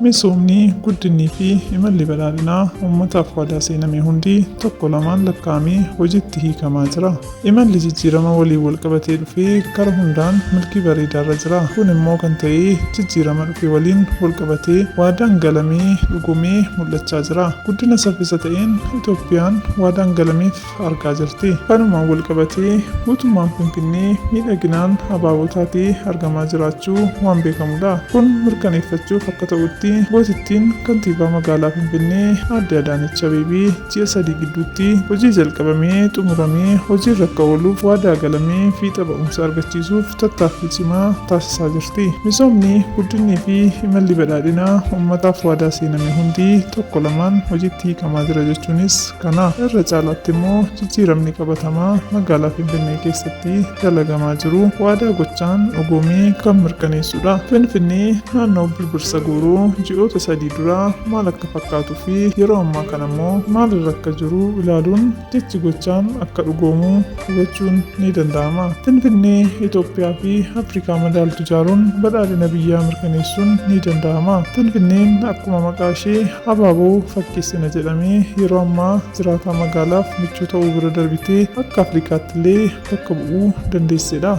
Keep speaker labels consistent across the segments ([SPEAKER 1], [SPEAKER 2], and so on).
[SPEAKER 1] Misoomni, guddinnii fi imalli badhaadhinaa uummataaf waadaa seename hundi tokko lamaan lakkaa'amee hojiitti hiikamaa jira. Imalli jijjiirama waliin walqabatee dhufe kara hundaan milkii bareedaarra jira. Kun immoo kan ta'e jijjiirama dhufe waliin walqabatee waadaan galamee dhugomee mul'achaa jira. Guddina saffisa ta'een Itoophiyaan waadaan galameef argaa jirti. Kanumaan walqabatee guutummaan Finfinnee miidhaginaan abaaboo taatee argamaa jiraachuu waan beekamudha. Kun mirkaneeffachuuf akka ta'utti gootittiin kantiibaa magaalaa Finfinnee Aadde Adaanech Abeebee ji'a 3 gidduutti hojii jalqabamee xumuramee hojiirra akka ooluuf waadaa galamee fiixa ba'umsa argachiisuuf tattaaffii cimaa taasisaa jirti. Misoomni, guddinnii fi imalli badhaadhinaa uummataaf waadaa seename hundi tokko lamaan hojiitti hiikamaa jira jechuunis kana. Irra caalaatti immoo jijjiiramni qabatamaa magaalaa Finfinnee keessatti dalagamaa jiru waadaa gochaan dhugoomee kan mirkaneessudha. Finfinnee naannoo Birbirsa Gooroo ji'oota 3 dura maal akka fakkaatuu fi yeroo ammaa kana immoo maalirra akka jiru ilaaluun jechi gochaan akka dhugoomu hubachuun ni danda'ama. Finfinnee Itoophiyaa fi Afrikaa madaaltu ijaaruun badhaadhina biyyaa mirkaneessuun ni danda'ama. Finfinneen akkuma maqaa ishee abaaboo fakkeessina jedhamee yeroo ammaa jiraataa magaalaaf michuu ta'uu bira darbitee akka Afrikaatti illee bakka bu'uu dandeessedha.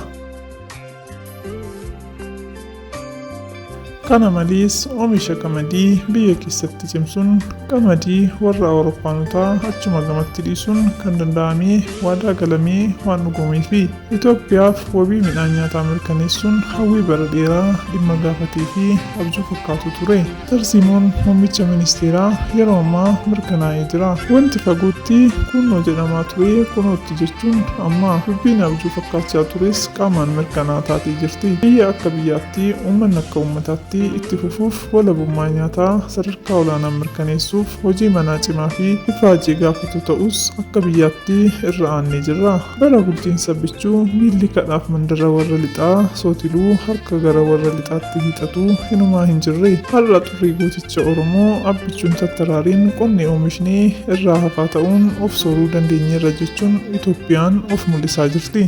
[SPEAKER 1] Kana malees oomisha qamadii biyya keessatti cimsuun qamadii warra Awurooppaanotaa achuma gamatti dhiisuun kan danda'ame waadaa galamee waan dhugoomeefi. Itoophiyaaf wabii midhaan nyaataa mirkaneessuun hawwii bara dheeraa dhimma gaafatee fi abjuu fakkaatu ture. Tarsiimoon muummicha ministeeraa yeroo ammaa mirkanaa'ee jira. Wanti fagootti kunnoo jedhamaa ture kunootti jechuun amma dubbiin abjuu fakkaachaa tures qaamaan mirkanaa taatee jirti. Biyya akka biyyaatti, uummanni akka uummataatti itti fufuuf walabummaa nyaataa sadarkaa olaanaan mirkaneessuuf hojii manaa cimaa fi ifaajee gaafatu ta'us akka biyyaatti irra aannee jirra. Bara bulchiinsa Abbichuu miilli kadhaaf mandara warra lixaa sootiluu harka gara warra lixaatti hiixatu hinumaa hin jirre. Har'a xurrii gooticha Oromoo Abbichuun tattaraariin qonni oomishnee irraa hafaa ta'uun of sooruu dandeenyeerra jechuun Itoophiyaan of mul'isaa jirti.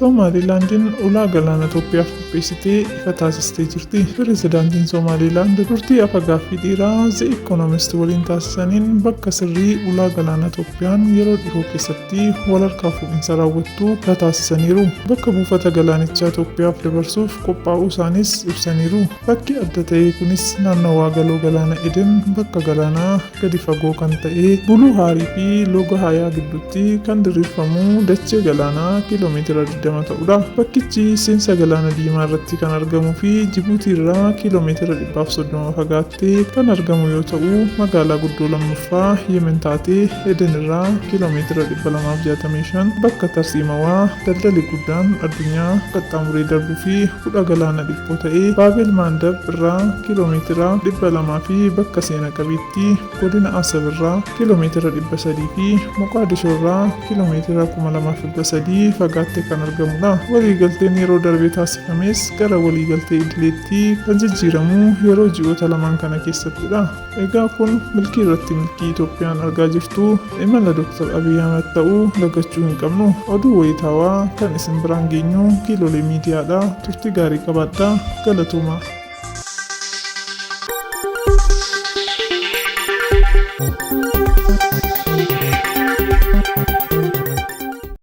[SPEAKER 1] Somaalilaandiin ulaa galaana Itoophiyaaf qopheessite ifa taasistee jirti. Pirezidaantiin Somaalilaand turtii afa gaaffii dhiiraa The Economist waliin taasisaniin bakka sirrii ulaa galaana Itoophiyaan yeroo dhihoo keessatti wal harkaa fuudhinsa raawwattu ifa taasisaniiru. Bakka buufata galaanichaa Itoophiyaaf dabarsuuf qophaa'uu isaanis ibsaniiru. Bakki adda ta'e kunis naannawaa galoo galaana Eden bakka galaanaa gadi fagoo kan ta'e Buluu Haarii fi Loga Hayaa gidduutti kan diriirfamu dachee galaanaa kiiloomeetira 20 ta'udha. Bakkichi seensa galaana Diimaa irratti kan argamuu fi Jibuutii irraa kiiloomeetira 130 fagaattee kan argamu yoo ta'u, magaalaa guddoo lammaffaa Yemen taate Eden irraa kiiloomeetira 265 bakka tarsiimawaa daldali guddaan addunyaa qaxxaamuree darbuu fi hudha galaana dhiphoo ta'e Baabel Maandab irraa kiiloomeetira 200 fi bakka seena qabeettii godina Asab irraa kiiloomeetira 300 fi Moqaadishoo irraa kiiloomeetira 2300 fagaattee kan argamudha. Waliigalteen yeroo darbe taasifames gara waliigaltee idileetti kan jijjiiramu yeroo ji'oota lamaan kana keessattidha. Egaa kun milkii irratti milkii Itoophiyaan argaa jirtu imala Dr. Abiy Ahmed ta'uu dagachuu hin qabnu. Oduu wayitaawaa kan isin biraan geenyu Kiilolee Miidiyaadha. Turtii gaarii qabaadhaa. Galatoomaa.